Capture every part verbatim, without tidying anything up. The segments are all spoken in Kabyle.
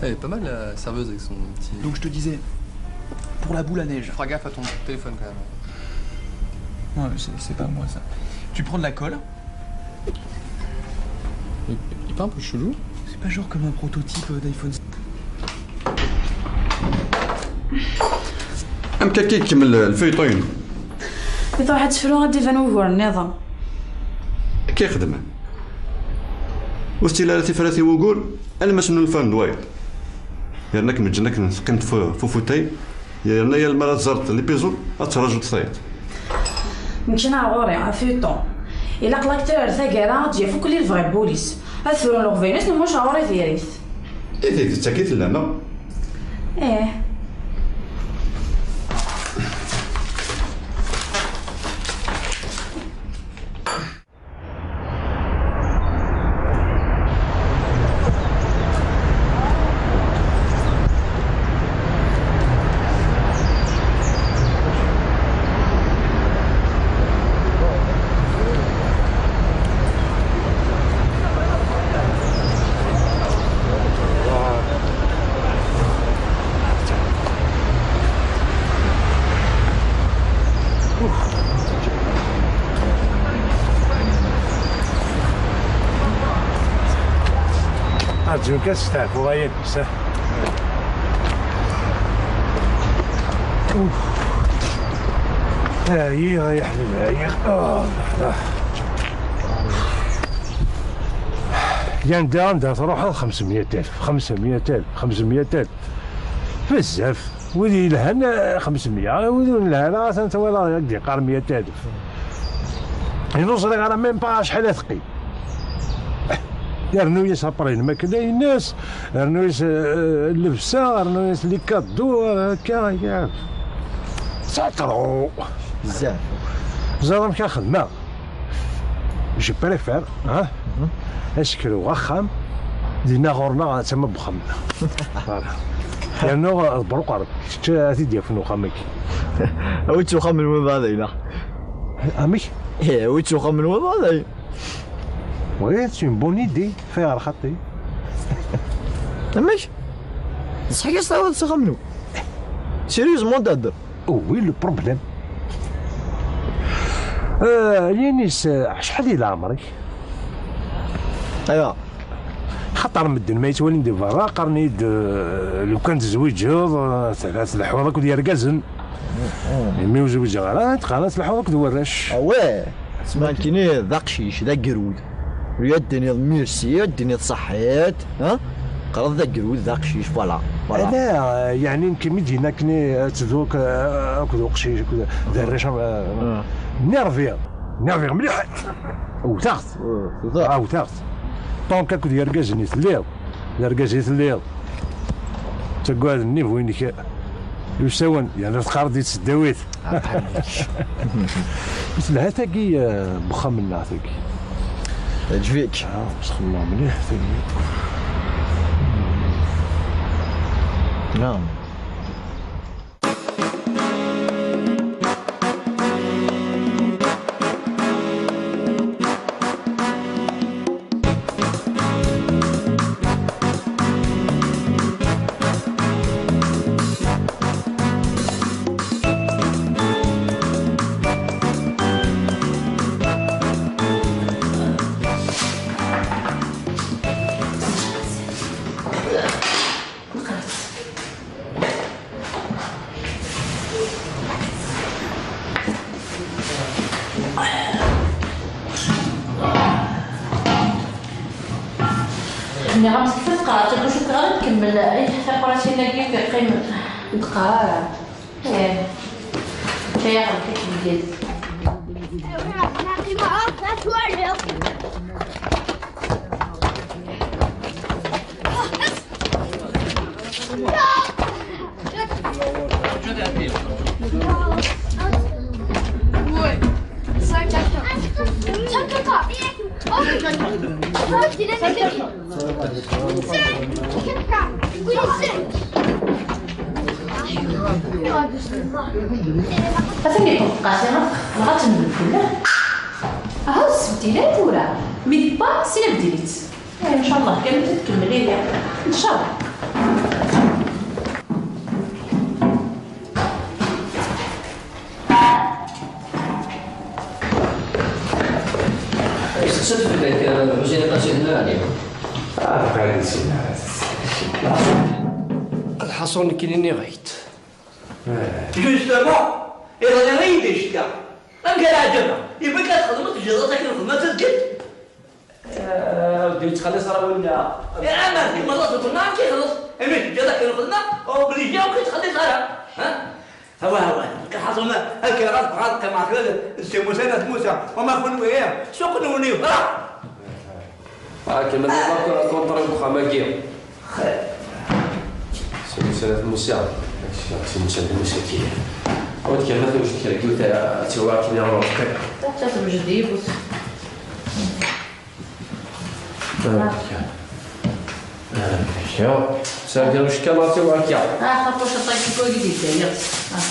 Elle est pas mal, la serveuse, avec son petit... Donc je te disais, pour la boule à neige. Fera gaffe à ton téléphone quand même. Ouais, c'est c'est pas moi ça. Tu prends de la colle. Il, il est pas un peu chelou? C'est pas genre comme un prototype euh, d'iPhone. Am akka i ikemmel lfayṭu-inu. I truḥ ad tefru, ad d-iban wugur nniḍen. Akka i xedmen. Ur tettili ara tifrat i wugur, alma s-nnulfan d wayeḍ. Yerna kem-ǧǧen akken teqqimeḍ f ufutay, yerna yal mi ara tẓerreḍ lipiẓu, ad terǧuḍ tayeḍ. Nekk neɣ ɣur-i, afyuṭun. Ilaq l'acteur ar taggara ad d-yaf akk lli lebɣi n wul-is. Ad frun leɣbayel-is, nmuc ɣur-i diri-t. I tidet, akka i tella, neɣ? Ih. Arǧu kan, steɛfuɣ aya deg-s. Uf. Ɛyiɣ, ay aḥbib, ɛyiɣ. Ah, ah. Yan da, anda truḥeḍ xemsemya alef, xemsemya alef, xemsemya alef. Bezzaf. Wid yelhan, eh, xemsemya, wid ur nelhan ara, atan twalaḍ, ad d-yeqqar meyya alef. I ur ẓriɣ ara même pas acḥal ad teqqim. Yernu-yas après lmakla-ines, yernu-yas, eh, llebsa, yernu-yas les cadeaux, akka, ya. C'est trop. Bezzaf. Ẓer amek ara xedmeɣ. Je préfère, hein, asekrew axxam, dinna ɣur-neɣ tama n wexxam-nneɣ. Voilà. Yernu, eh, ḍebber uqerb, kečč ad t-id-yafen uxxam-agi. Awi-tt uxxam-nwen dɣa dayen. Amek? Ih, awi-tt uxxam-nwen dɣa dayen. Oui, c'est une bonne idée, fayɣer xaṭi. Amek? Ṣṣeḥ-ik ad s-tawiḍ s axxam-nwen? Sérieusement, d-hedder. Oui, le problème. Euh, Yanis, euh, acḥal i leɛmer-ik? Aywa. Xaṭer medden ma yettwalin di berra, qqaren-iyi-d, euh, lukan tezwiǧeḍ, euh, tleḥḥuḍ akked yergazen. Imi ur zwiǧeɣ ara, qqaren ad tleḥḥuḍ akked warrac. Ah ouais. Sma nekkini d aqcic, d agrud. Ur ad d-tiniḍ merci, ad d-tiniḍ ṣaḥḥit, ha? Qqareḍ d agrud, d aqcic, voilà, voilà. Ala, yeɛni nekk mi d-yenna akken ad teddu ak-, akked uqcic, akked d arrac, ah, nerviɣ, nerviɣ mliḥ. Wteɣ-t. Ah, wteɣ-t. Donc akked yergazen i telliḍ, d argaz i telliḍ. Ttagad nnig win-ik yusawen, yerna teqqareḍ di tseddawit. Telha tagi, eh, n wexxam-nneɣ tagi. Teɛǧeb-ik? Ah, ttxemmimeɣ mliḥ tagi. Naam. Nniɣ-am tekfa teqreɛt, ur cukkeɣ ara nkemmel. Ay, taqratin-agi ur yeqqim. Ur d-qqar ara. Ih. Anta i aɣ-d-ikemmlen? Atan iṭṭeq Qasi, dɣa ad tendem fell-am. Aha, ur tessebdil ara tura. Mi d-tewwa, sin abdil-itt. Eh, ncallah kan ad tkemmel ihi. Ncallah. Ah, bɣiɣ ad issin. Lḥaṣun, nekkini nniɣ-ak-d. Justement, iḍelli i yi-d-icekka. Amek ara ɛǧabeɣ? Yewwi-k ad txedmeḍ, teǧǧiḍ-as akken lxedma d tazgelt. Eh, ur d-yettxelliṣ ara winna. Eh, ama d imaḍ ad txedmeḍ, amek ixelleṣ? Imi teǧǧiḍ akken lxedma, obligé ur k-yettxelliṣ ara. Ha? Hawa, hawa, lḥaṣun, akken ɣas bɣiɣ ad qqimeɣ kra d Si Musa n At Musa, wama kunwi, eh, suqen-wen yefra. Ah, kemmel la contrôle deg uxxam-agi. Si Musa n At Musa. Si Musa n At Musa-agi. Ur tkemmel tewjed kra n yiwet, ad tt-iwwi akken iɣer ur teqqim. Tatta tewjed yiwet. Ah, ya. Ah, ya. Sergi ucekka la tiwa akka. Ah, xaṭer aṭak i kul i d-yedda yiḍes. Ah.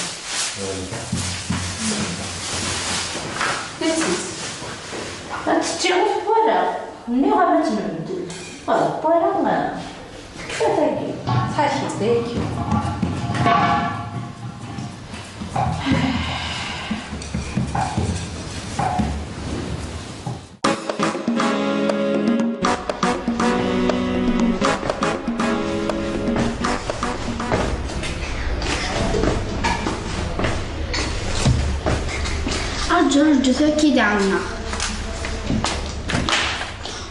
Ad teččiḍ wala? Nniɣ-am ad tt-nbeddel. Wala, wala, ma tekfa tagi. Ttḥaci tagi. Rǧu, rǧu tura ad k-id-ɛawneɣ.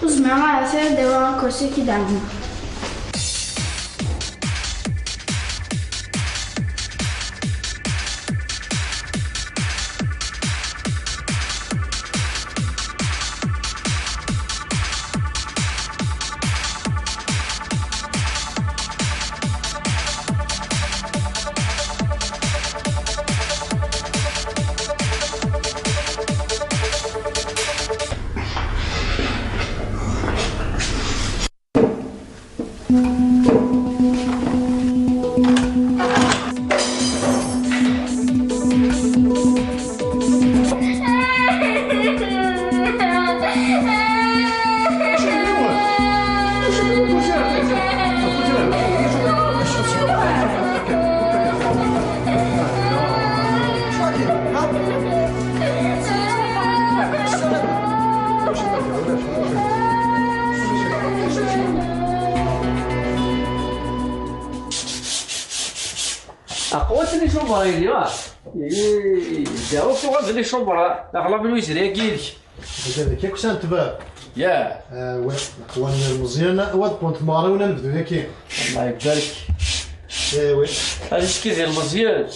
Ur zmireɣ ara ad awiɣ akersi ad k-id-ɛawneɣ. Aqwa-ten icumbra-agi, ah. Ih, ddaw tuɣal d icumbra. Aqla min wizri-agi yid-k. Hada d akk s ntbab. Ya. Ah, wa, aqwa n Meẓyan, wa d punt tmeɣriwin ad nebdu daki. Allah ibarek. Eh, wi. Ad iskidi Meẓyan.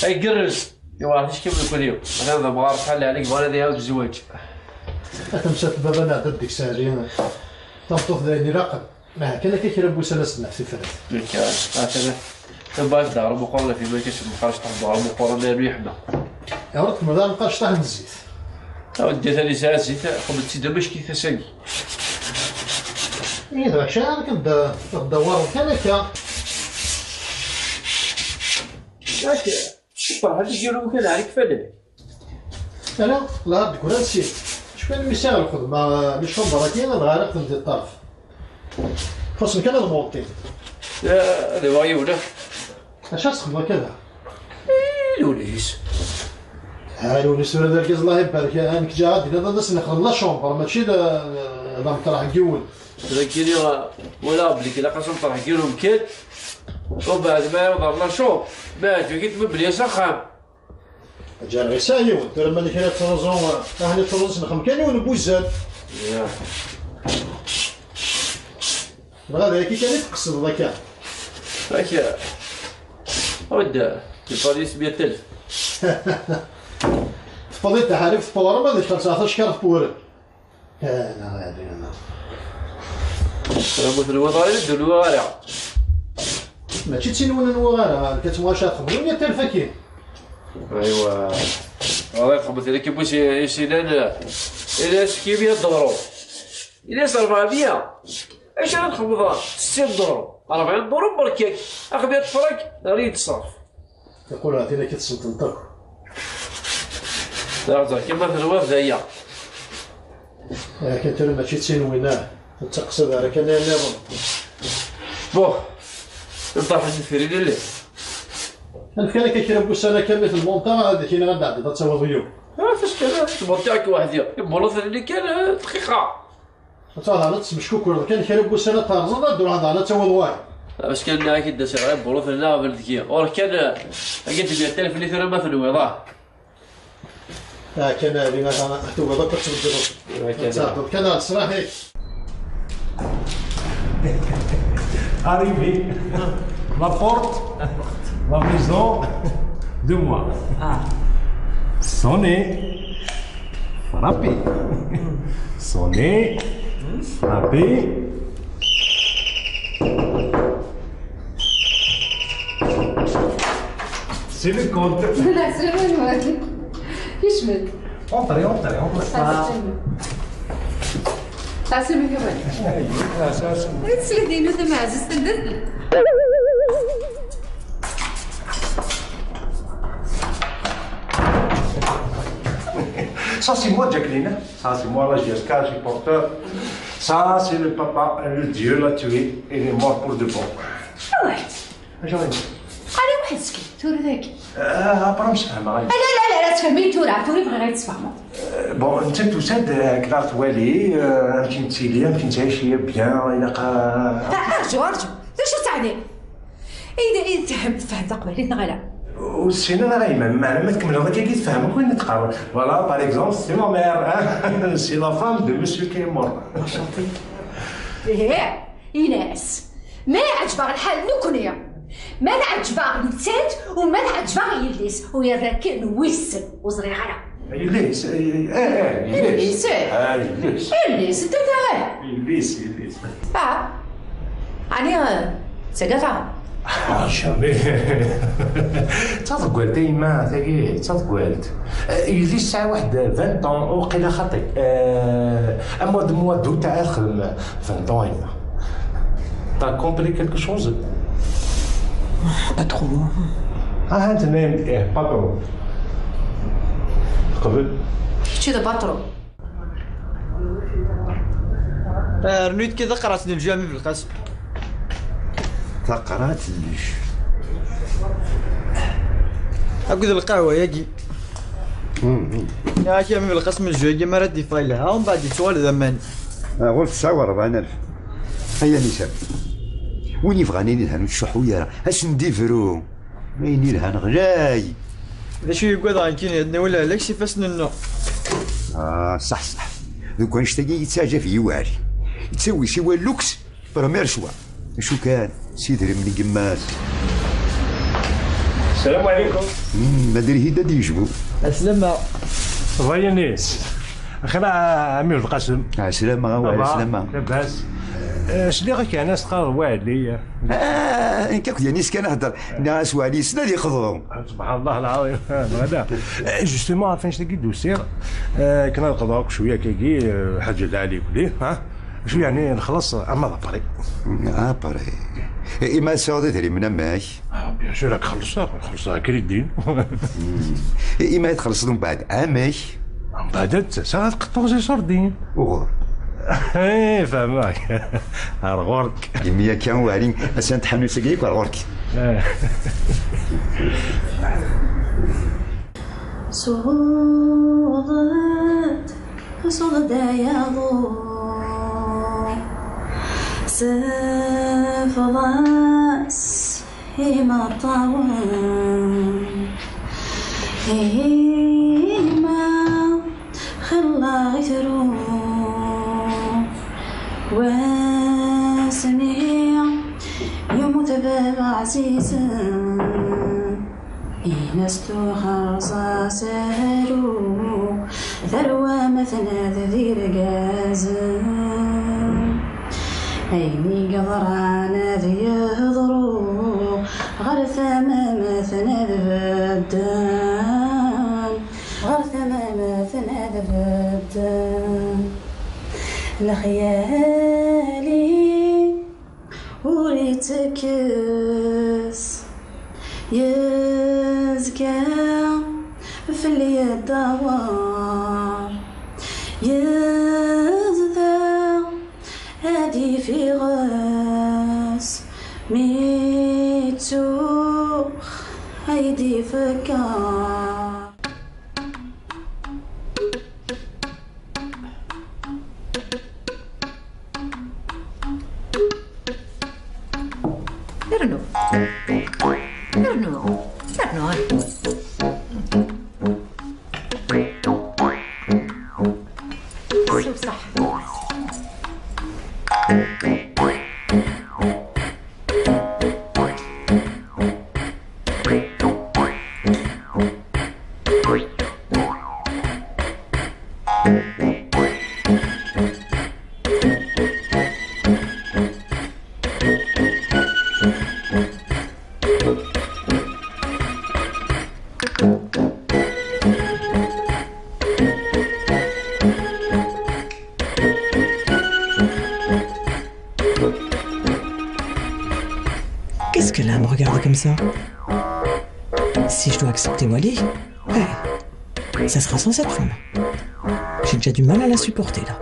Ay gerrez. Iwa, ticki mlukuni. Atan d amɣar, ḥal ɛlik, bɣan ad iɛawed zzwaǧ. A tamsalt baba, nɛedda-d deg Saɛli. Tameṭṭut d ayen ilaqen. Aha, kan akka kra n wussan ad s-d-naf tifrat. Nekk, ah, atan. Tabɣa ad d-aɣrem uqquren, ɣef iman-ik, ad tmqarec taḥ-, d aɣrem uqquren, yernu yeḥma. Iɣrem tmedar mqarec taḥ n zzit. A weddi, atan yesɛa zzit, xedmet-tt-id amack-it ass-agi. Ih, d acu ara k-d-, d-dewwareḍ kan akka. Ak-, Ferḥat i yura kan ɛrik falak. Ala, la deg uransi. Cfan mi sɛiɣ lxedma, licamber-agi, ad ɣariɣ-ten di ṭṭerf. Xuṣṣen kan ad montin. Ya, ad awiɣ yiwen, ah. Acu ad txedmeḍ akka da? Eh, Lulis. Ha, Lulis, tura d argaz, Allah ibarek. Ah, nekk ǧaɣ ad d-iniḍ ad as-nexdem la chambre, mačči d, d ameṭreḥ n yiwen. Dagi, walaɣ belli ilaq-as ameṭreḥ n yiwen umkan. Ubeɛd ma iwḍer la chambre, ma yeɛǧeb-ik-id, mebli-as axxam. Ǧǧan ɣisa yiwen, tura ma kra ttruẓu, ahni ttruẓu s nexem kan yiwen n wuzzal. Ya. Dɣa d ayaki kan i tqesdeḍ akka. Akka. Wadda, teffer-iyi meyya alef. Teffer-iyi taḥarim, teffer ma d kter sɛa tacekkaṛt n wurem. Ala, ala, ala. Tura ma tenwiḍ ara, ur d-nwiɣ ara. Mačči d tinwin ur nwiɣ ara, nekk ad tmuɣac ad xedmeɣ, yat talef akkin. Aywa. Ɣer xedmet, ad k-iwwi si, isinan, ila s kimya duru. Ila s rebɛemya. Acu ara txedmeḍ? Settin duru. Rebɛin duru, berka-k. Axedm-a tefrak, ɣer yid-ṣerf. Yeqqel ɣer tin akka tsenṭent akk. Ẓer kan ma tenwiḍ d aya. Akken tura mačči d tin winna, d taqsiḍ ara kan ayen nniḍen. Bon, nṭerḥ-d tefrilin. Anef kan akka kra n wussan akka mi temmut, ad k-iniɣ ad d-tɛeddiḍ ad tawiḍ yiwen. Ah, tis kan, temmut-ak weḥd-i. Immullet-nni kan, eh, dqiqa. Ad tɛeddaḍ ad tesmeckukureḍ kan kra n wussan ad terẓeḍ, ad d-truḥeḍ daɣen ad tawiḍ wayeḍ. Amek kan nniɣ-ak-id, a Sir Ɛibbu, ur telli aɣbel deg-i. Ɣur-k kan, eh, ad k-id-tebya ṭṭelfun tura ma tenwiḍ, ah. Ah, kan, ah, din, ah, tugiḍ akk ad tbeddleḍ. Iwakken. Ad tɛeddaḍ kan ar leṣlaḥ-ik. Arrivé. La porte, la maison, de moi. Ah. Sonner. Frapper. Sonner. Frapper. C'est le compte. Ula d tlawin. Kecmet. Entrez, entrez, entrez. Asa, asa. Asa, asa. Asa, asa. Teslit-inu tamaɛzuzt n deffel. Ça, c'est moi, Jacqueline. Ça, c'est moi, là, J S K, supporter. Ça, c'est le papa, le Dieu l'a tué. Il est mort pour de bon. Ah ouais. Acu ɣ-yenna? Qali waḥed skin, tura dagi. Ah, après, msefhameɣ. Ah, la, la, la, la, tfehmem tura, tura bɣiɣ ad tfehmeḍ. Euh, bon, netta tusa-d, euh, akken ad twali, euh, amek nettili, amek nettɛici, bien, ilaq, euh, Ah, arǧu, arǧu. D acu teɛni? Id, id tfehhem, tfehhem taqbaylit neɣ ala? Ur ssineɣ ara, yemma, meɛna ma tkemmleḍ akka i tfehmeḍ wayen i d-teqqareḍ. Voilà, par exemple, c'est ma mère, hein. C'est la femme de monsieur qui est mort. Enchanté. Ih, ini-as. Ma iɛǧeb-aɣ lḥal nekkni, ma nɛǧeb-aɣ nettat, u ma nɛǧeb-aɣ yelli-s, u yerra kan wissen, ur ẓriɣ ara. Yelli-s, eh, eh, eh, yelli-s. Yelli-s, eh. Ah, yelli-s. Yelli-s, d tata, eh. Yelli-s, yelli-s. Ah, ɛni, eh, d tagafa? Ah, jamais. D taḍeggalt a yemma, tagi, d taḍeggalt. Eh, yelli-s tesɛa waḥed vingt ans, waqila xaṭi. Eh, un mois de mois d'août ara texdem vingt ans a yemma. T'as compris quelque chose? Pas trop. Ah, tenna-yam-d ih, pas trop. Teqbel. Kečč d patron. Ah, rnu-yi-d kan taqerɛet n lǧu a Mmi Belqasem. Taqerɛet n lǧu. Akked lqahwa-yagi. Mhm. Nniɣ-ak a Mmi Belqasem, lǧu-agi mi ara d-yeffeɣ yelha, umbeɛd yettuɣal d aman. Ah, ɣur tesɛa rebɛin alef. Ay anisa. Win yebɣan ayen yelhan ur tcuḥḥu ara. Ad sen-d-ibru. Ayen yelhan ɣlay. D acu yuggadeɣ nekkini, ad nawi lehlak s ifassen-nneɣ. Ah, ṣaḥ, ṣaḥ. Deg wanect-agi yettaɛǧab yiwali. Yettawi siwa luks, premier choix. Acu kan, s idrimen n yemma-s. Salam alaikum. Hmm, ma d-, ad d-yejbu. Aslama. Ḍayyan-is. Axir a ɛemmi Belqasem. Ɛeslama, awal, ɛeslama. Labas. Eh, sliɣ-ak yeɛni as-teqqareḍ Waɛli. Ah, nekk akk d Yanis kan hder. Nniɣ-as Waɛli yessen ad yeqḍu. Subḥan Allah lɛaḍim. Bɣada. Eh, justement, ɣef annect-agi d-usiɣ, eh, akken ad qḍeɣ akk cwiya akkagi, eh, Lḥaǧ Lɛali Kuli, ha? Acu yeɛni nexleṣ ama d apri? Apri. Eh, ima tesɛuḍ idrimen amek? Ah, bien sûr, ad xellṣeɣ, xellṣeɣ crédit. Hmm. Eh, ima ad txellṣeḍ umbeɛd, amek? Mbeɛd ad d-taseɣ ad qeṭṭuɣ s iṣurdiyen. Uɣur? Eh, fehmeɣ. Ar ɣur-k. Imi akka, Waɛli, asan tḥanut-agi yakk ar ɣur-k. Eh. Suɣed, suɣed ay aḍu. Sefḍas. Imeṭṭawen, ima xilla i tru, wasmi yemmut baba ɛzizen, in-as tuɣerẓ asaru. Tarwa ma tnad d irgazen, ayen i yeḍran ad yeḍru, ɣer tama ma tnad bedden, ɣer tama ma tnad bedden. Lexyal-im ur ittekkes, yezga fell-i ddawar, yezdeɣ ad ifiɣes mi ttuɣ ay d-ifekka. Non, non, non, non. C'est ça. Qu'est-ce qu'elle a à me regarder comme ça ? Si je dois accepter Wally, ouais, ça sera sans cette femme. J'ai déjà du mal à la supporter là.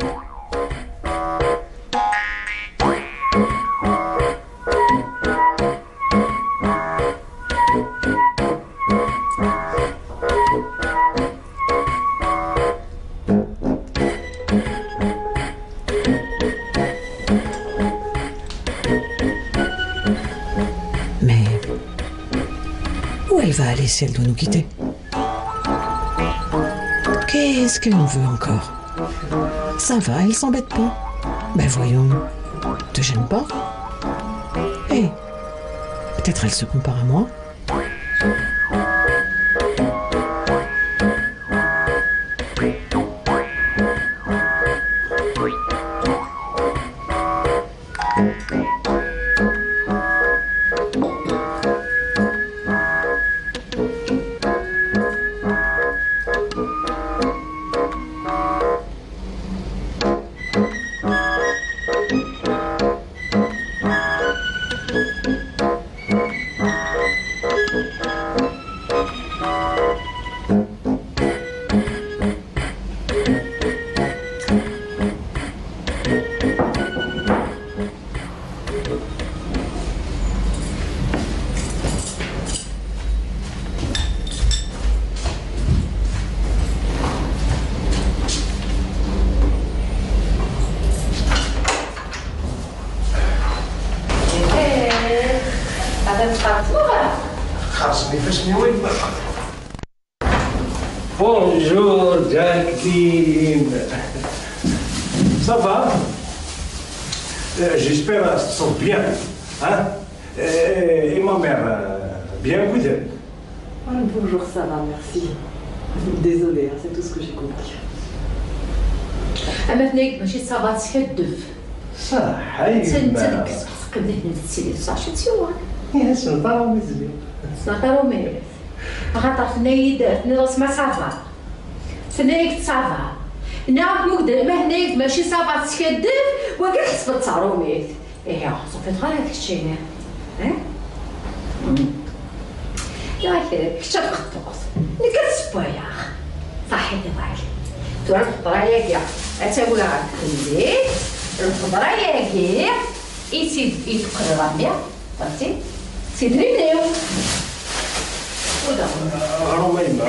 Mais où elle va aller si elle doit nous quitter ? Qu'est-ce qu'elle nous veut encore ? Ça va, elle s'embête pas. Ben voyons, te gêne pas. Eh, peut-être elle se compare à moi. Bonjour, Jacqueline. Ça va ? Euh, j'espère que ça va bien. Hein ? Euh, et ma mère, euh, bien, écoutez. Ah, bonjour, ça va, merci. Désolée, hein, c'est tout ce que j'ai compris. Ama tenna-yak-d mačči d ça va, teskaddeb. Ṣaḥa, netta, netta yemma. Deg sbeḥ teqqim d akken tettili teẓra acu tt-yuɣen. Yes, nḍar umi tezli. Nḍar umi. Axaṭer tenna-yi-d, tenniḍ-as ma ça va. Tenna-yak-d ça va. Nniɣ-ak mugdal, ma tenna-yak-d mačči ça va, teskaddeb, wagi tḥesbeḍ d taṛumit. Ihi, ur teẓriḍ ara keččini. Eh? Mm. Yak, kečč ad tqeṭṭuḍ. Nekk ad ssewwayeɣ. Ṣaḥit i Wali. Tura lxeḍra-yagi, ad tawi ɣer tgellidt. Lxeḍra-yagi, i tt-id-, i d-teqriḍ a mmi. Fhemti? Tidrin-iw. Ur d-aɣen. Ɣer umayma.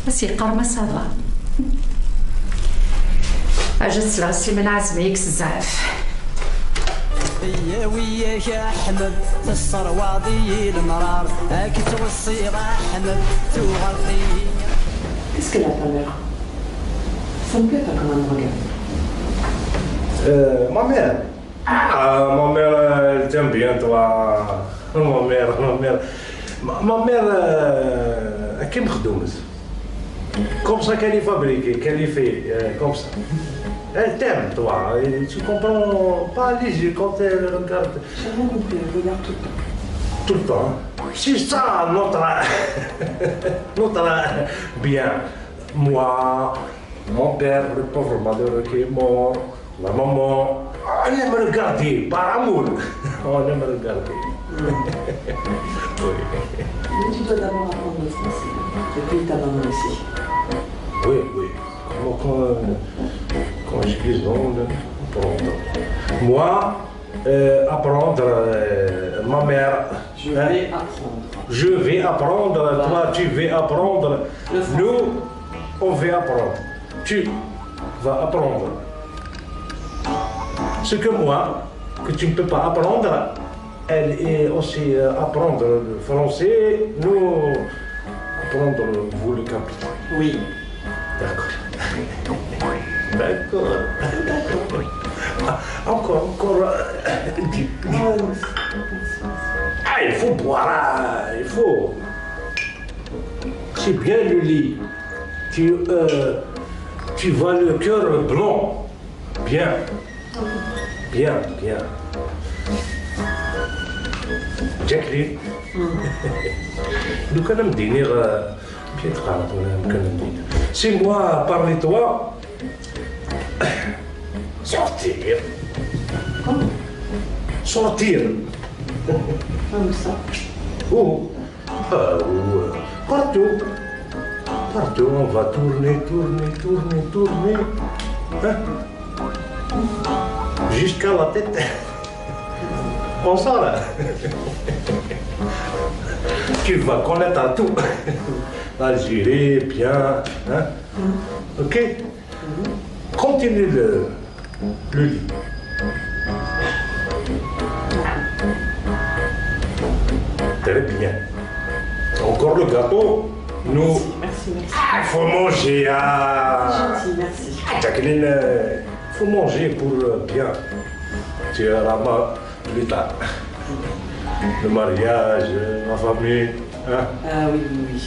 As yeqqar ma ça va. Aja tesleɣ Sliman Ɛazmi-k s zzɛaf. Yyawi-yak a Ḥmed, tesserwaḍ-iyi lemrar, ad k-ttweṣṣiɣ a Ḥmed, tuɣaleḍ-iyi. Qu'est-ce qu'elle a, ta mère ? Ça me plaît pas comment elle me regarde. Euh, ma mère. Ah, ma mère, euh, elle t'aime bien, toi. Ma mère, ma mère. Ma, ma mère, euh, elle aime. Comme ça qu'elle est fabriquée, qu'elle est faite, euh, comme ça. Elle t'aime, toi, et tu comprends pas les yeux quand elle regarde. J'ai rien compris, elle regarde tout le temps. Tout le temps, hein. C'est ça notre, notre bien. Moi, mon père, le pauvre malheureux qui est mort, la maman, on aime regarder, par amour. On aime regarder. Mm. Oui. Mais tu dois d'abord apprendre le français. Et puis ta maman aussi. Oui, oui. Quand, quand, euh, quand je suis grand, là, Apprendre. Moi, euh, apprendre, euh, ma mère. Je vais apprendre. Je vais apprendre, toi, tu vas apprendre. Nous, on va apprendre. Tu vas apprendre. Ce que moi, que tu ne peux pas apprendre, elle est aussi, euh, apprendre le français, nous apprendre vous le capital. Oui. D'accord. D'accord. Ah, encore, encore, euh, dis, dis. Ah, il faut boire, ah, il faut. C'est bien le lit. Tu, euh, tu vas le cœur blanc. Bien. Bien, bien. Jacqueline. Nous quand même dîner, euh, bien tard, quand même dîner. C'est moi, parle-toi. Sortir. Sortir. Comme ça. Oh. Ah, ouais. Partout. Partout, on va tourner, tourner, tourner, tourner. Hein? Jusqu'à la tête. On sort là. Tu vas connaître tout. L'Algérie, bien. Hein? Ok? Continue le, le lit. Très bien. Encore le gâteau. Nous. Merci, merci, merci. Ah, faut manger. Ah. Gentil, merci. Ah, Jacqueline, euh, faut manger pour, euh, bien. Tu auras mal plus tard. Le mariage, euh, la famille. Hein? Ah oui, oui, oui.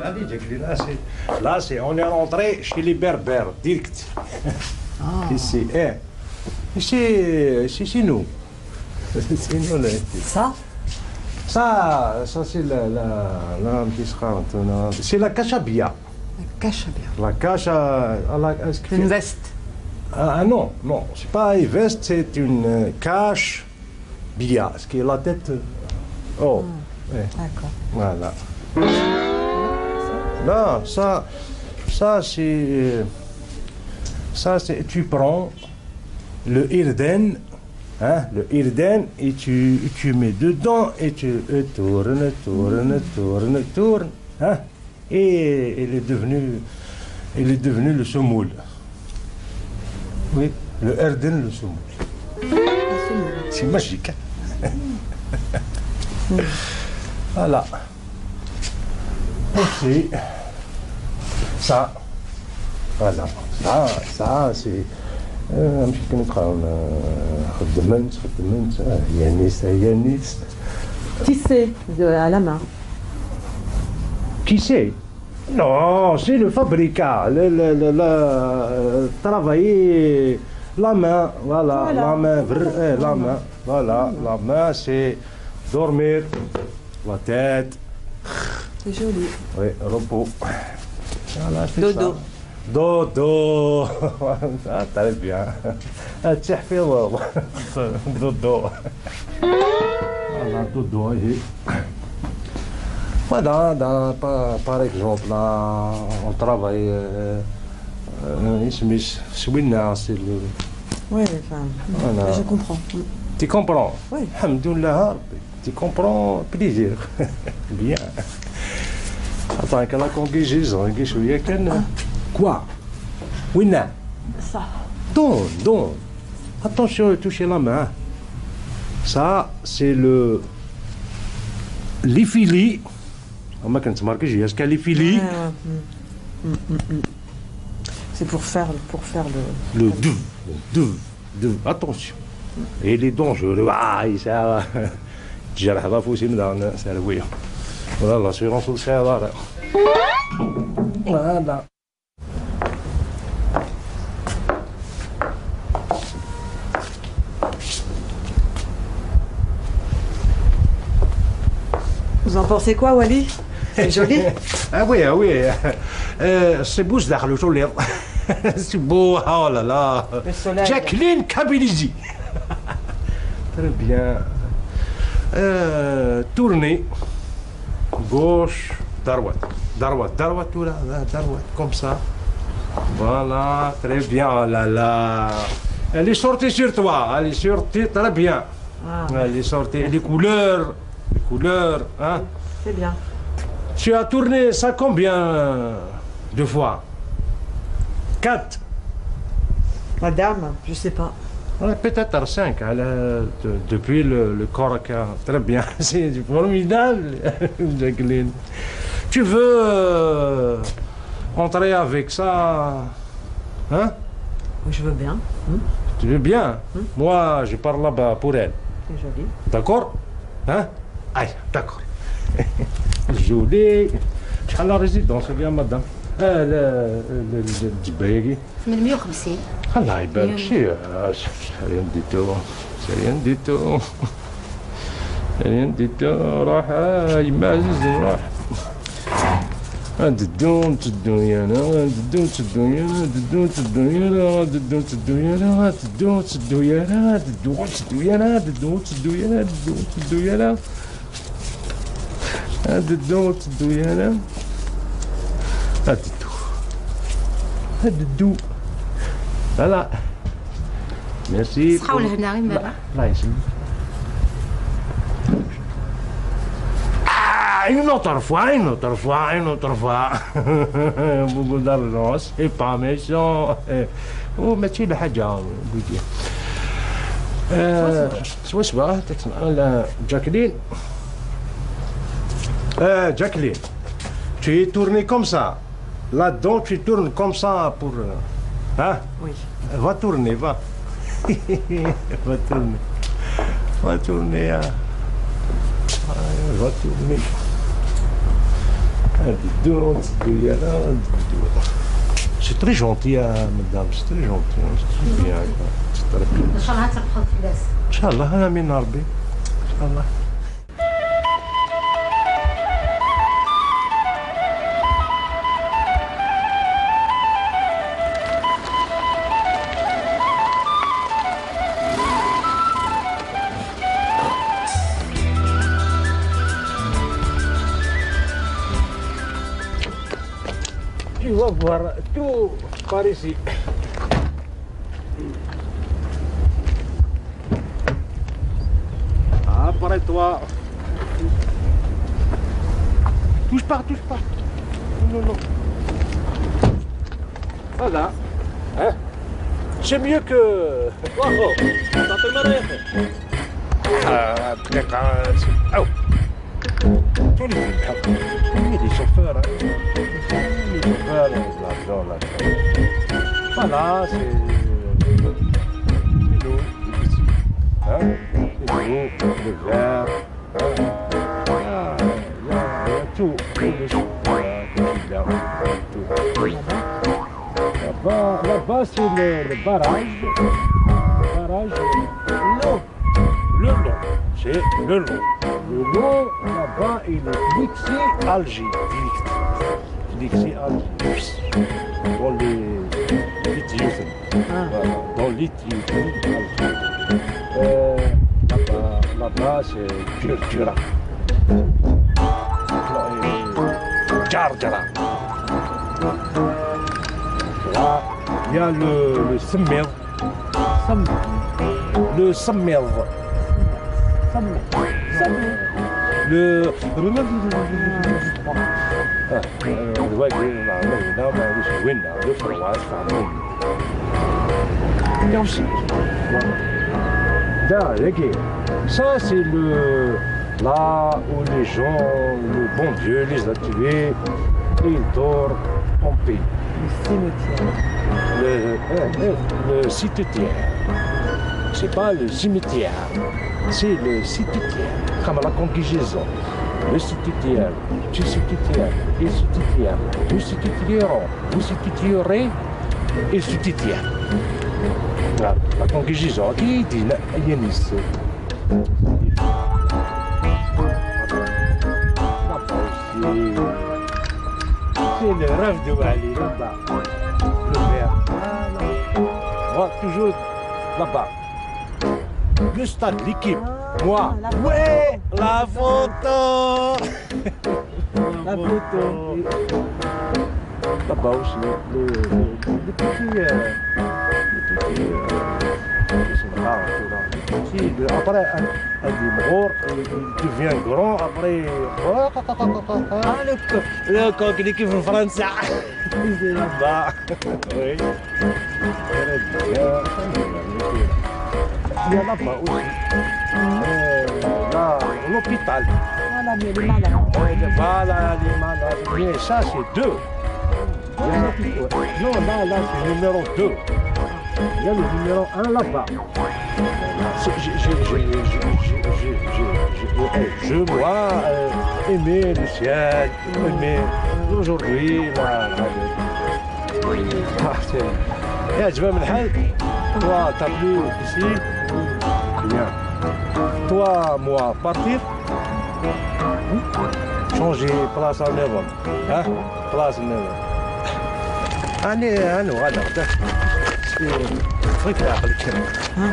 Allez, Jacqueline, là, c'est, là, c'est, on est rentré chez les Berbères, direct. Ah. Ici, eh. Ici, ici, c'est nous. C'est nous, là. Ça? Ça, ça, c'est la, la, la, c'est la cache à billets. La cache à billets. La cache à, à la, est-ce que... Une veste. Ah, ah, non, non, c'est pas une veste, c'est une, euh, cache. Bia, ce qui est la tête. Oh, ouais. D'accord. Voilà. Là, ça, ça c'est, ça c'est, tu prends le irden, hein, le irden, et tu, tu mets dedans et tu, et tourne, tourne, tourne, tourne, hein. Et il est devenu, il est devenu le semoule. Oui, le irden, le semoule. C'est magique, hein. Voilà. Aussi, ça, voilà. Ça, ça, c'est, euh, un petit peu comme, euh, خدمت، خدمت، آه، Yanis, Yanis. Tissé de, à la main. Tissé? Non, c'est le fabricat, le, le, le, le, euh, travailler la main, voilà, voilà. La main, vr-, eh, la main, voilà, la main, c'est dormir, la tête. C'est joli. Oui, repos. Voilà, c'est ça. Dodo. Dodo. Ah, très bien. Ah, tu as fait, ouais, ouais. Dodo. Voilà, dodo, oui. Voilà, dans, par, par exemple, là, on travaille, euh, euh, اسمي س-، سوينا، c'est le... Oui, enfin, voilà. Je comprends. Tu comprends? Oui. الحمد لله ربي. Tu comprends plaisir. Bien. Attends, que la conjugaison, que je viens que... Ah. Quoi? Oui, non. Ça. Don, don. Attention de toucher la main. Ça, c'est le, les filets. Ah, ما كنت ماركي جي، est-ce que les filets? Ouais, ouais. Mm. Mm, mm, mm. C'est pour faire, pour faire le... Le dv, dv, dv. Attention. Il est dangereux. Ah, ça va. J'ai la fausse, c'est la oui. Voilà, l'assurance aussi, voilà. Voilà. Vous en pensez quoi, Wally? C'est joli. Ah oui, ah oui. Euh, c'est beau, c'est le joli. C'est beau, oh là là. Le soleil. Jacqueline Kabilizi. Très bien. Euh, tournez. Gauche, droite. Droite, droite, tout là, là, droite, comme ça. Voilà, très bien, oh là là. Elle est sortie sur toi, elle est sortie très bien. Ah. Elle est sortie, les couleurs, les couleurs, hein. C'est bien. Tu as tourné ça combien de fois? Quatre. Madame, je sais pas. Ouais, peut-être cinq, hein, le- de- depuis le, le corps. Très bien, c'est formidable, Jacqueline. Tu veux euh, entrer avec ça, hein? Oui, je veux bien. Hmm. Tu veux bien? Hmm. Moi, je parle là-bas pour elle. C'est joli. D'accord? Hein? Aïe, d'accord. Joli. شحال la résidence, bien, madame? آه، لا، لا، لا، الجبايري. ثمنمية وخمسين. الله يبارك. مليون. شي، آه، شي، شي، rien du tout. شي، rien du tout. شي، rien du tout. روح، آه، يما عزيز، روح. آه، ددو، تدو يا أنا، آه، ددو، تدو يا أنا، آه، ددو، تدو يا أنا، آه، ددو، تدو يا أنا، آه، ددو، تدو يا أنا، آه، ددو، تدو يا أنا، آه، ددو، تدو يا أنا، آه، ددو، تدو يا أنا. هاد الدو، هاد الدو، هاد الدو. Voilà. Merci. الصحة والهنا، غير مرة. الله يسلمك. Ah, une autre fois, une autre fois, une autre fois. Beaucoup d'argent, c'est pas méchant. Oh, mais c'est le حاجة, بودي. Euh, سوا سوا، تكسم على جاكلين. Euh, Jacqueline, tu es tournée comme ça. Là-dedans, tu tournes comme ça pour, euh, hein? Oui. Va tourner, va. Va tourner. Va tourner, hein. Ouais, va tourner. Ah, dis donc, dis donc, dis donc. C'est très gentil, hein, madame, c'est très gentil, hein, c'est très bien, quoi. C'est très bien. إن شاء الله تربحوا في الناس. إن شاء الله، آمين ربي. إن شاء الله. Tu vas voir tout par ici. Après toi. Touche pas, touche pas. Non, non, non. Voilà. Hein? C'est mieux que. واخو، تعطي المرة يا أخي. آه، دقيقة. أو. Tous les chauffeurs, hein. Tous les chauffeurs, là, dans la... Voilà, c'est, c'est nous, les petits. Hein? C'est nous, le vert. Hein? Ah, il y a, il y a tout. Tous les chauffeurs, là, tout. Là-bas, là-bas, c'est le, le barrage. Le barrage, l'eau. Le long, c'est le long. Le long, là-bas, il est Lixi Alger. Lixi Alger. Dans les, les Tiyousem. Ah. Voilà, dans les Tiyousem, Alger. Euh, là-bas, là-bas, c'est Djurdjura. Euh, Djurdjura. Là, il y a le, le Semmer. Semmir. Le Semmer. Semmir. Semmir. Le... Ah, euh, le wagyu, là, là, là, là, le Ferwat, enfin, bon. Et aussi, là, les guerres. Ça, c'est le, là où les gens, le bon Dieu les a tués. Il dort en paix. Le cimetière. Le, euh, euh, le cimetière. C'est pas le cimetière, c'est le cimetière. Comme la conjugaison. Le cimetière, tu cimetière, il cimetière, nous cimetièrons, vous cimetièrez, il cimetière. Voilà. La conjugaison, il dit, il y a une C'est le rêve de Wali, là-bas. Le vert. Voilà. Moi, toujours là-bas. Le stade, l'équipe. Ah, moi. La photo. Ouais, la photo. La photo. Là-bas aussi, le, le, le petit, euh, le petit, euh, c'est rare, c'est rare. Le petit, le, après, un, un des morts, il, il devient grand, après, ah, le, co- le coq, l'équipe de France, c'est là-bas. Oui. Il y en a pas aussi. Euh, là, l'hôpital. Voilà, mais les malades. Euh, voilà, les malades. Mais ça, c'est deux. Il y en a plus, ouais. Non, là, là, c'est numéro deux. Il y a le numéro un là-bas. C'est- Je, je, je, je, je, je, je, je, eh, je, moi, euh, aimer le ciel, aimer aujourd'hui, là, là, le- ah, c'est, eh, je vais me le Toi, t'as plus ici. Bien. Toi, moi, partir. Changer place à neuf. Hein? Place à neuf. Allez, allez, voilà. C'est un truc là, avec, hein?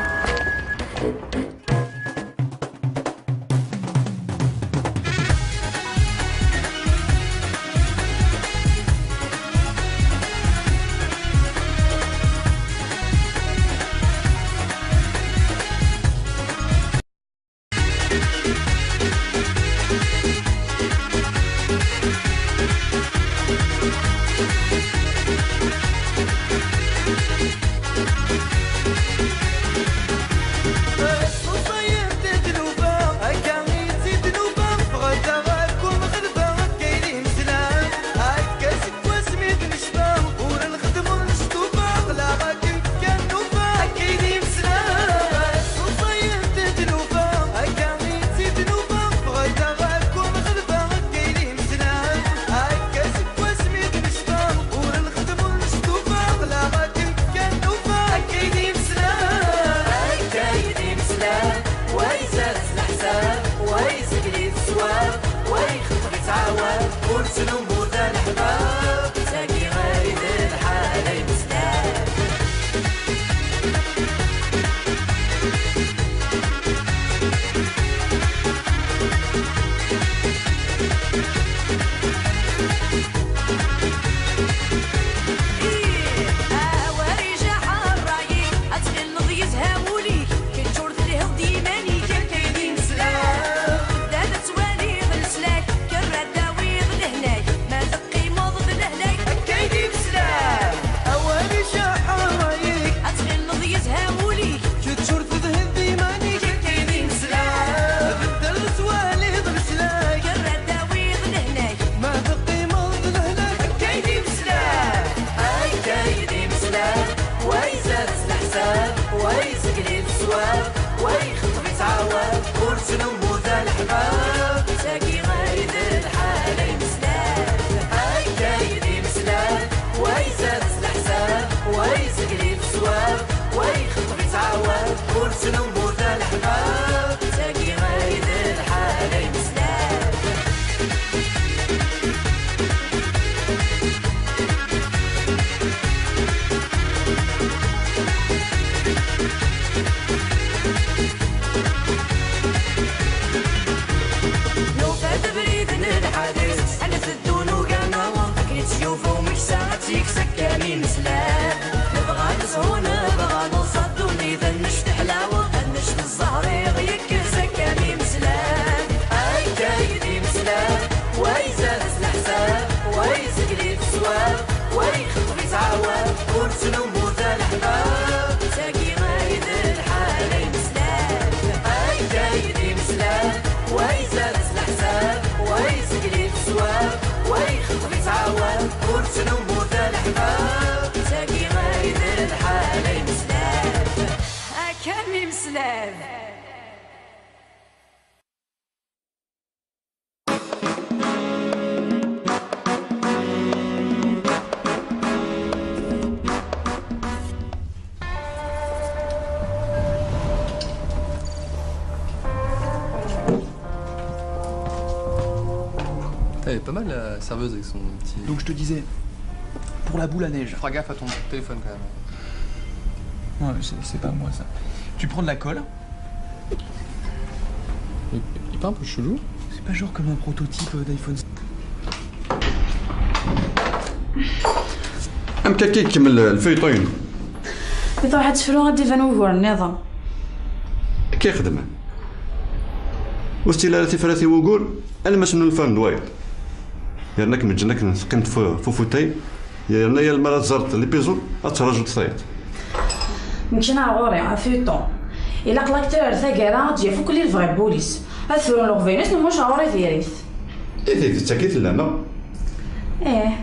Wasmi d-necfa, ur nxeddem ur nestufa, aql-aɣ akken kan nufa. Akka i d-yemsla, ur ẓẓayent ddnuba, akka i d-nufa, bɣayt-aɣ akk ur nɣelba. Akka i d-yemsla, akka seg wasmi d-necfa, ur nxeddem ur nestufa, aql-aɣ akken kan nufa. Akka i d-yemsla, akka i d-yemsla, wa izad s leḥsab, wa izgel-it ṣṣwab, wa yexṭef-itt ɛawad, ur ttnum Tagi ay d lḥal ay meslay. Ih, awer ijaḥ ṛṛay-ik, ad tɣileḍ yezha wul-ik, kečč ur telhiḍ d yiman-ik, akka i d-yemsla. Bedda ad twaliḍ leslak, kker ad d-tawiḍ lehlak, ma teqqimeḍ d lehlak. Akka i d-yemsla. Awal ijaḥ ṛṛay-ik, ad tɣileḍ yezha wul-ik, kečč ur telhiḍ d yiman-ik, akka i d-yemsla. Bedda ad twaliḍ leslak, kker ad d-tawiḍ lehlak, ma teqqimeḍ d lehlak. Akka i d-yemsla. Akka i d-yemsla, wa izad s leḥsab, wa yezgel-it ṣṣwab, wa yexṭef-itt ɛawad, ur ttnummu d aleḥbab. Tagi ay d lḥal ay meslay. Akka i d-yemsla, wa izad s leḥsab, wa yezgel-it ṣṣwab, wa yexṭef-itt ɛawad, ur ttnummu d aleḥbab. Tagi ay d lḥal ay meslay. Nufa-d abrid n lḥadis, ad nteddu nugar naweḍ akken i tt-yufa umeksa ad tt-yekkes akka mi nesla. Nebɣa ad nezhu, nebɣa ad neẓẓa ddunit, ad nečč tiḥlawa, ad nečč ẓẓher-iɣ yekkes akka mi meslan. Akka i d-yemeslan, wa izad s leḥsab, wa yezgel-it ṣṣwab, wa yexṭef-itt ɛawad, ur ttnummu d aleḥbab. Tagi ay d lḥal ay meslan. Akka i d-yemeslan, wa izad s leḥsab, wa yezgel-it ṣṣwab, wa yexṭef-itt ɛawad. Ur ttnummut a leḥbab, tagi ay d lḥal ay neslab. Akka mi meslab. Elle est pas mal, la serveuse, avec son petit... Donc je te disais, pour la boule à neige. Fera gaffe à ton téléphone quand même. Ouais, c'est c'est pas moi ça. Tu prends de la colle. Il est pas un peu chelou ? C'est pas genre comme un prototype euh, d'iPhone. Amek akka ikemmel lfayṭu-inu? Truḥ ad tefru, ad d-iban wugur nniḍen. Akka i xedmen. Ur tettili ara tifrat i wugur, alma s-nulfan d wayeḍ. Yerna kem-ǧǧen akken teqqimeḍ f ufutay, yerna yal mi ara teẓreḍ lipizul, ad terrajuḍ tayeḍ. Nekk neɣ ɣur-i, a fayṭu. Ilaq l'acteur ar taggara ad d-yaf akk li lebɣi n wul-is. Ad frun leɣbayel-is, nmuc ɣur-i diri-t. I tidet, akka i tella, neɣ? Ih.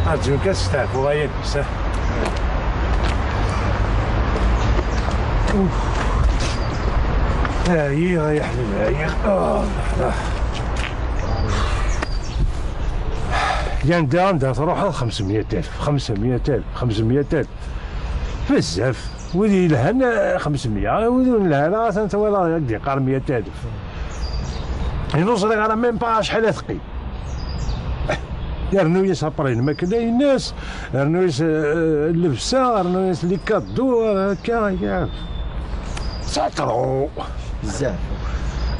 Arǧu kan, steɛfuɣ aya deg-s. Ɛyiɣ, ay aḥbib, ɛyiɣ. Ah, ah. Yan da, anda truḥeḍ, xemsemya alef, xemsemya alef, xemsemya alef. Bezzaf. Wid yelhan, eh, xemsemya, wid ur nelhan ara, atan twalaḍ ad d-iqqar meyya alef. Inu ẓriɣ ara même pas acḥal ad teqqim. Yernu-yas après lmakla-ines, yernu-yas, eh, llebsa, yernu-yas les cadeaux, akka, ya. C'est trop. Bezzaf.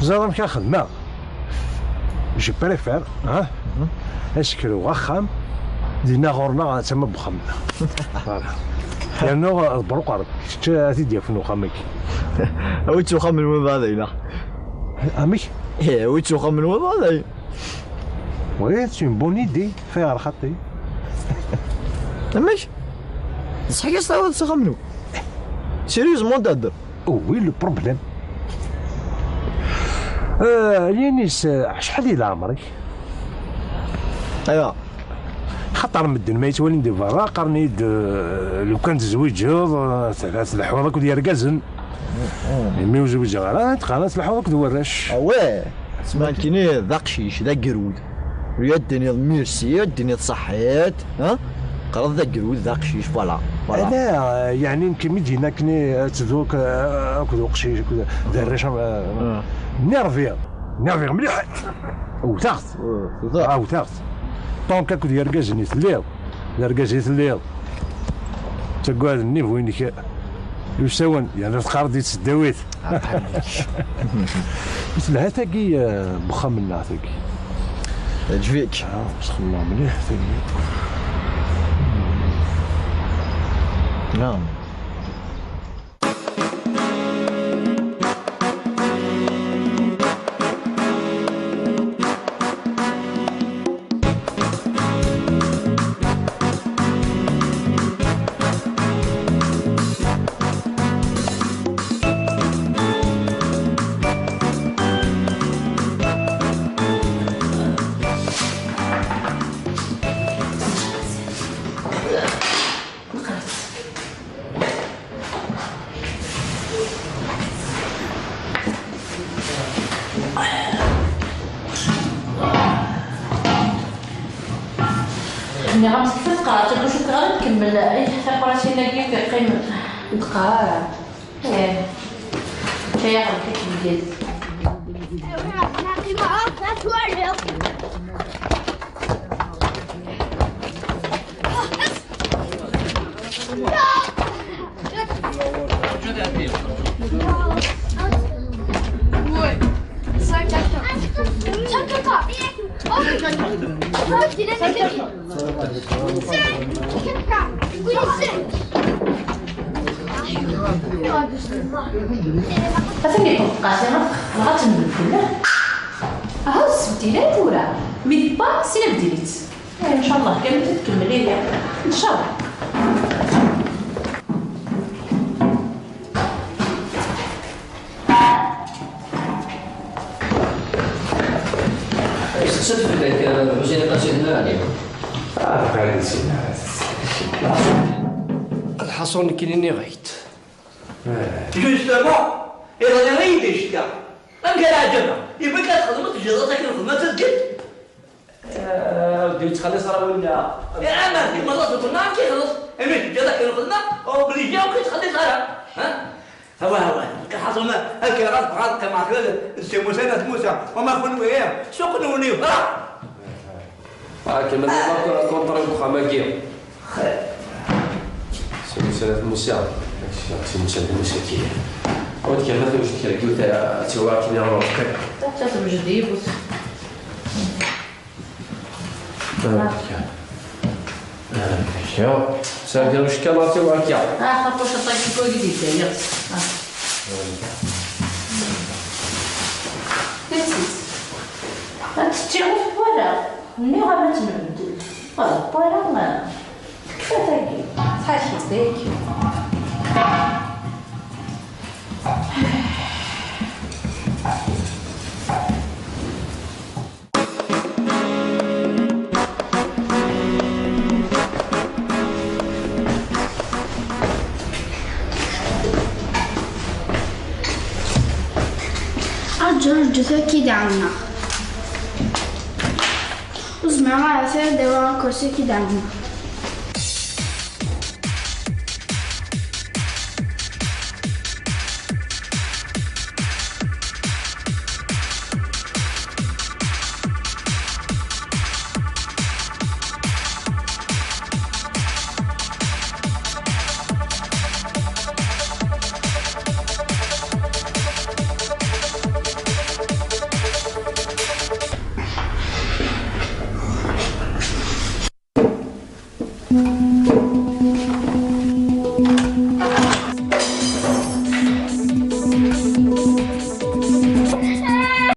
Ẓer amek ara xedmeɣ. Je préfère, hein, ad sekruɣ axxam, dinna ɣur-neɣ tama n wexxam-nneɣ. Voilà. Yernu, eh, ḍebber uqerb, kečč ad t-id-yafen uxxam-agi. Awi-tt uxxam-nwen bɛad ayna. Amek? Eh, awi-tt uxxam-nwen bɛad ayna. Oui, c'est une bonne idée, fayɣer xaṭi. Amek? Ṣṣeḥ-ik ad s-tawiḍ s axxam-nwen? Sérieusement, d-hedder. Oui, le problème. Euh, Yanis, euh, acḥal i leɛmer-ik? Aywa. Xaṭer medden ma yettwalin di berra, qqaren-iyi-d, euh, lukan tezwiǧeḍ, euh, tleḥḥuḍ akked yergazen. Imi ur zwiǧeɣ ara, qqaren tleḥḥuḍ akked warrac. Ah ouais. Sma nekkini d aqcic, d agrud. Ur ad d-tiniḍ merci, ad d-tiniḍ ṣaḥḥit, ha? Qqareḍ d agrud, d aqcic, voilà. Voilà. Ala, yeɛni nekk mi d-yenna akken ad teddu ak-, akked uqcic, akked d arrac, ah, nerviɣ. Nerviɣ mliḥ. Wteɣ-t. Ah, wteɣ-t. Donc akked yergazen i telliḍ. D argaz i telliḍ. Ttagad nnivu-inek usawen, yerna teqqareḍ di tesdawit. Telha tagi, eh, n wexxam-nneɣ tagi. Teɛǧeb-ik? Ah, sexmeɣ mliḥ tagi. Naam. Nniɣ-am tekfa tqerɛet, ur cukkeɣ ara tkemmel. Ih, taqerɛet-agi teqqim. Ur d-qqar ara. Ih. Aya ɣer-k akken. Atan iṭṭeq Qasi, dɣa ad tt-nbeddel. Aha, ur tessebtil ara tura. Mi tewwa, sin abdil-itt. Eh, ncallah kan ad tkemmel ihi. Ncallah. Tettut fell-ak, eh, Ḥusin Qasi Dmani. Ah, bɣiɣ ad isina. Lḥaṣun nekkini nniɣ-ak-d. Justement, iḍelli i yi-d-icekka. Amek ara ɛǧabeɣ? Iban kan txedmeḍ, teǧǧiḍ akken lxedma d tazgelt. Eh, ur d-yettxelliṣ ara winna. Eh, ama d imaḍ ad txedmeḍ, amek ixelleṣ? Imi teǧǧiḍ akken lxedma, obligé ur k-yettxelliṣ ara. Ha? Hawa, hawa. Lḥaṣun, akken ɣas bɣiɣ ad qqimeɣ kra d Si Musa n At Musa, wama kunwi, suqen-wen yebra. Ah, kemmel la contrat n uxxam-agi. Si Musa n At Musa. Si Musa n At Musa-agi. Ur d-kemmel tura kra n yiwet, ad tiwar akken iɣer ur teqqimeḍ. Ur d-tewjed yiwet. Ah, ya. Ah, ya. Sergi ucekka ma tiwakya. Ah, xaṭuc aṭak n wagi di dayas. Ah. Ad teččiḍ wala? Nniɣ-am ad tt-nbeddel. Wala, wala, ma tekfa tagi. Tḥaci tagi. Rǧu, rǧu, tura ad k-id-ɛawneɣ. Ur zmireɣ ara tura ad awiɣ akersi ad k-id-ɛawneɣ.